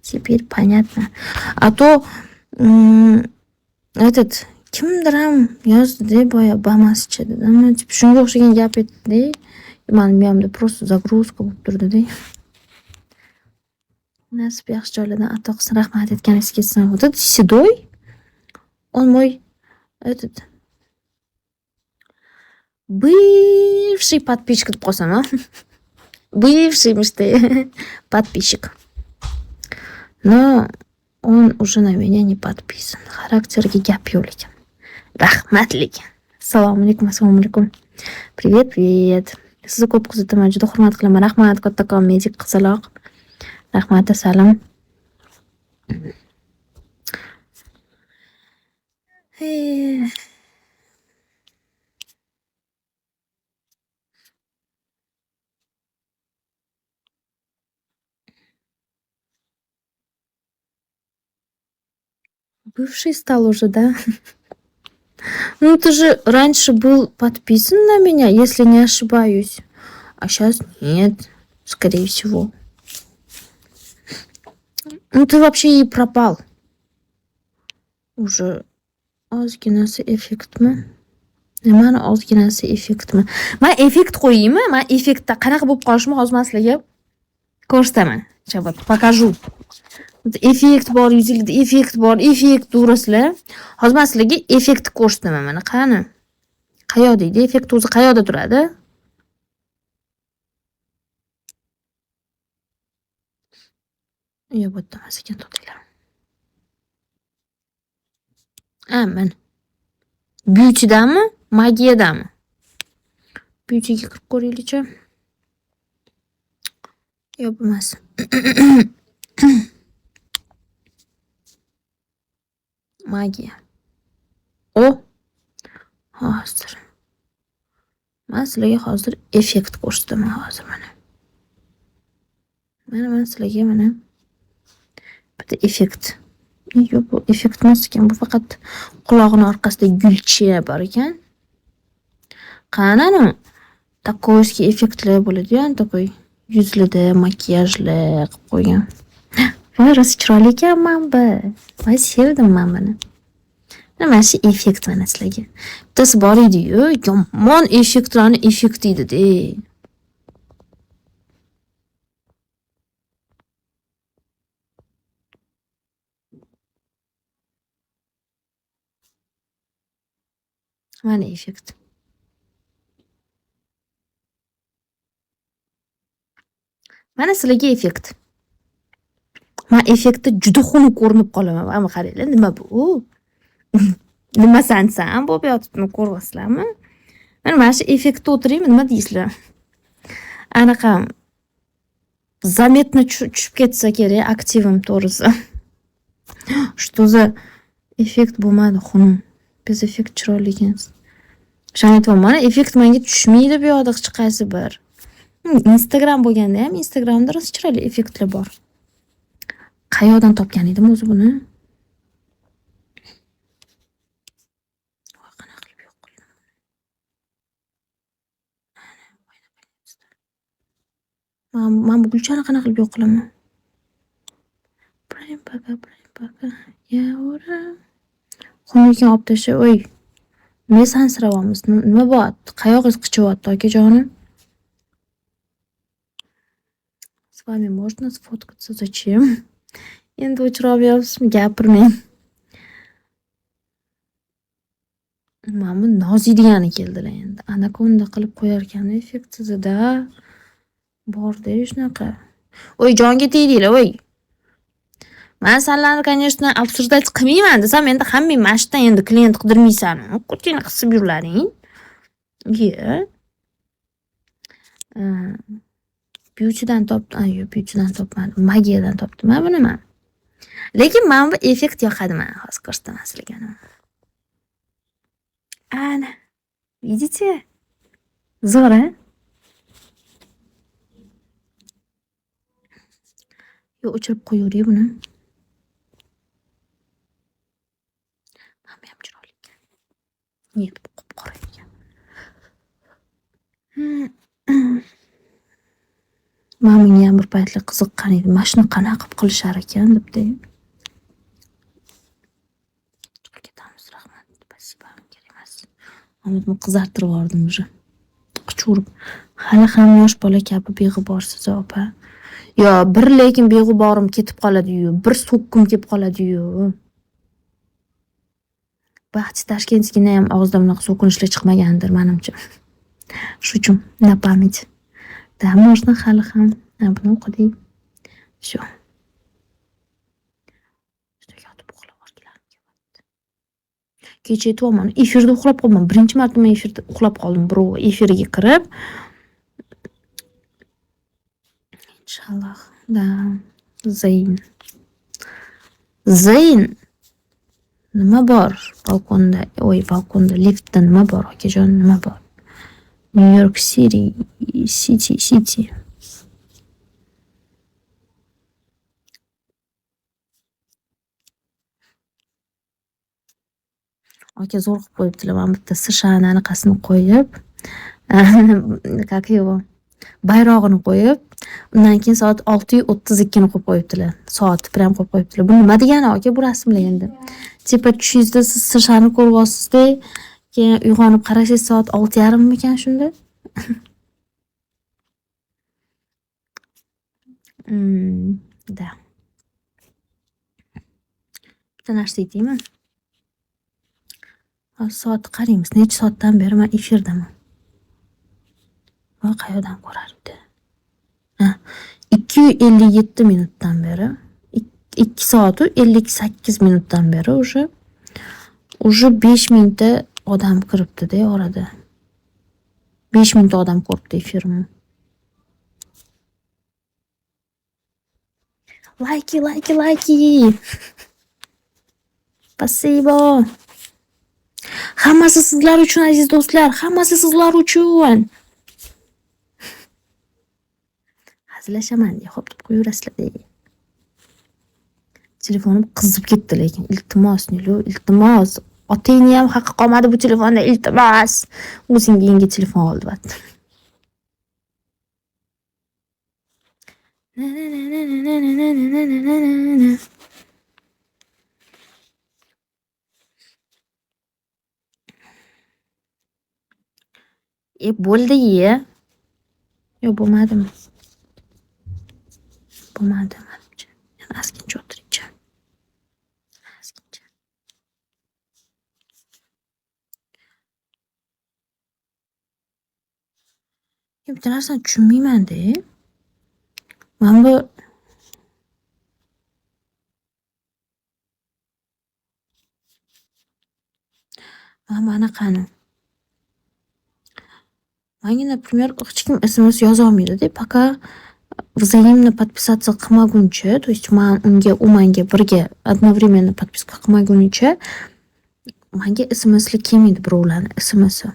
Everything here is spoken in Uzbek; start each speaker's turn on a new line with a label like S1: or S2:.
S1: Теперь понятно. А то этот kimdir ham yozdida boya Bamascha dedimi, типа shunga o'xshagan gap aytdida. Mani miyamda просто загрузка bo'lib turdida. Nasib yaxshi joylardan ato qilsin, rahmat aytganingiz kelsin. Вот этот седой, он мой этот бывший подписчик deb qolsam a? Бывший мечты подписчик. Но он уже на меня не подписан. Xarakteriga gap yo'q lekin. Rahmat lekin. Assalomu alaykum, assalomu alaykum. Привет, привет. Sizni ko'p kuzataman, juda hurmat qilaman. Rahmat kattakon medik qizaloq. Rahmat asalim. Eh. Бывший стал уже, да? Ну, ты же раньше был подписан на меня, если не ошибаюсь. А щас нет, скорее всего. Ну, ты вообще и пропал. Уже ozginasi effektmi? Nimani ozginasi effektmi? Man effekt qo'yaymi? Man effektda qanaqa bo'lib qolishimni hozir man sizlarga ko'rsataman. Ща вот покажу. Effekt bor, yuzingizda effekt bor, effekt durasizlar. Hozir man sizlarga effektni ko'rsataman. Mana qani? Qayoqda edi? Effekt o'zi qayoqda turadi? Yo'q, bu yerda emas ekan, to'xtanglar. A, mana. Beautydami, magiyadami? Beautyga kirib ko'raylikchi. Yo'q, bu emas. Magiya. O! Hozir. Man sizlarga hozir effekt ko'rsataman hozir mana. Mana man sizlarga mana bitta effekt. Yo'q, bu effekt emas ekan, bu faqat qulog'ini orqasida gulcha bor ekan. Qani anavi такойский effektlar bo'ladi-yu, такой yuzlida makiyajli qilib qo'ygan. Voy, rosa chiroyli ekanman bu. Voy, sevdim man buni. Mana shu effekt mana sizlarga. Bittasi bor edi-yu, yomon effektlarni effekti edi-da. Mana effekt. Mana sizlarga effekt. Man effektda juda xunuk ko'rinib qolaman. Mana qaranglar, nima bu? Nima sansan bo'lib yotibdi, ko'ryapsizlarmi? Mana shu effektda o'tiraymi, nima deysizlar? Anaqa заметно tushib ketsa kerak aktivim to'g'risi. Что за effekt bo'lmadi xunuk. Без effekt chiroyli ekansiz. O'shani aytyapman, effekt menga tushmaydi bu yoqda hech qaysi bir. Instagram bo'lganda ham Instagramda rosa chiroyli effektlar bor. Qayoqdan topgan edim o'zi buni? Voy, qanaqa qilib yo'q qildim buni? Ana, voy, наконец-то. Man bu gulchani qanaqa qilib yo'q qilaman? Prime пока, prime пока. Ya ura. Xunukni olib tasha, oy. Nima sansirayapmiz? Nima bo'lyapti? Qayog'ingiz qichyapti, akajonim? С вами можно сфоткаться? Зачем? Endi o'chirolmayapsizmi? Gapirmang. Mana bu Nozik degani keldilar endi. Anakonda qilib qo'yarkan effektsizida. Bor-da shunaqa. Oy, jonga tegdinglar, oy. Man sanlarni, конечно, обсуждать qilmayman desam, endi hammang mana shu yerdan endi klient qidirmaysan. Ko'tingni qisib yurlaring. Ye. Beautydan topdim. Ay, yo'q, beautydan topmadim. Magiyadan topdim a buni man. Lekin mana bu effekt yoqadi manga. Hozir ko'rsataman sizlarga. Ana. Видите? Zo'r, a? Yo'q, o'chirib qo'yaveray buni. Mana bu ham chiroyli ekan. Нет, bu qop-qora ekan. Man bungayam bir paytlar qiziqqan edim. Mana shuni qanaqa qilib qilishar ekan debda. Chiqib ketamiz, rahmat, спасибо, kerak emas. O'zimni qizartirvordim уже. Qichurib. Hali ham yosh bola kabi beg'uborsiz opa. Yo, bir lekin beg'uborim ketib qoladi-yu, bir so'kkim kelib qoladi-yu. Baxti Toshkentskiyni ham og'zidan bunaqa so'kinishlar chiqmagandir manimcha. Шучу, на память. Да, можно hali ham. Ha, buni o'qidik. Всё. Yotib uxlab olgilarim kelyapti. Kecha aytyapman, efirda uxlab qoldim. Birinchi marta men efirda uxlab qoldim. Birov efiriga kirib. Inshalloh. Да. Zayn. Zayn. Nima bor balkonda? Oy, balkonda, liftda nima bor, okajon, nima bor? New York City, City, City. Aka zo'r qilib qo'yibdilar. Mana bitta SSHni anaqasini qo'yib, как его, bayrog'ini qo'yib, undan keyin soat 6:32ni qo'yib qo'yibdilar. Soat prям qo'yib qo'yibdilar. Bu nima degani, aka, bu rasmlar endi? Типа tushingizda siz SSHni ko'ryapsizda, keyin uyg'onib qarasangiz, soat 6:30mikan shunda? Да. Bitta narsa aytaymi? Hozir soatni qaraymiz. Necha soatdan beri man efirdaman. Voy, qayoqdan ko'rardi? Ha, 2:57 minutdan beri, 2 soatu 58 minutdan beri уже 5000 ta odam kiribdi-da orada. 5000 ta odam ko'ribdi efirimni. Лайки, лайки, лайки. Спасибо. Hammasi sizlar uchun, aziz do'stlar, hammasi sizlar uchun. Hazillashaman deya xo'p deb qo'yaverasizlar. Telefonim qizib ketdi lekin. Iltimos, Nilu, iltimos. Otingniyam haqqi qolmadi bu telefonda, iltimos. O'zingga yangi telefon ol, deyapti. Na na na na na na na na na na na. E, bo'ldi-ye. Yo'q, bo'lmadimi? Bo'lmadi manimcha. Yana ozgincha o'tiraychi. Ozgincha. Bitta narsani tushunmayman-da. Mana bu anaqani. Manga, например, hech kim SMS yozolmaydi-da, пока взаимно подписаться qilmaguncha, то есть man unga, u manga birga одновременно подписка qilmagunicha manga SMSlar kelmaydi, birovlarni SMSi.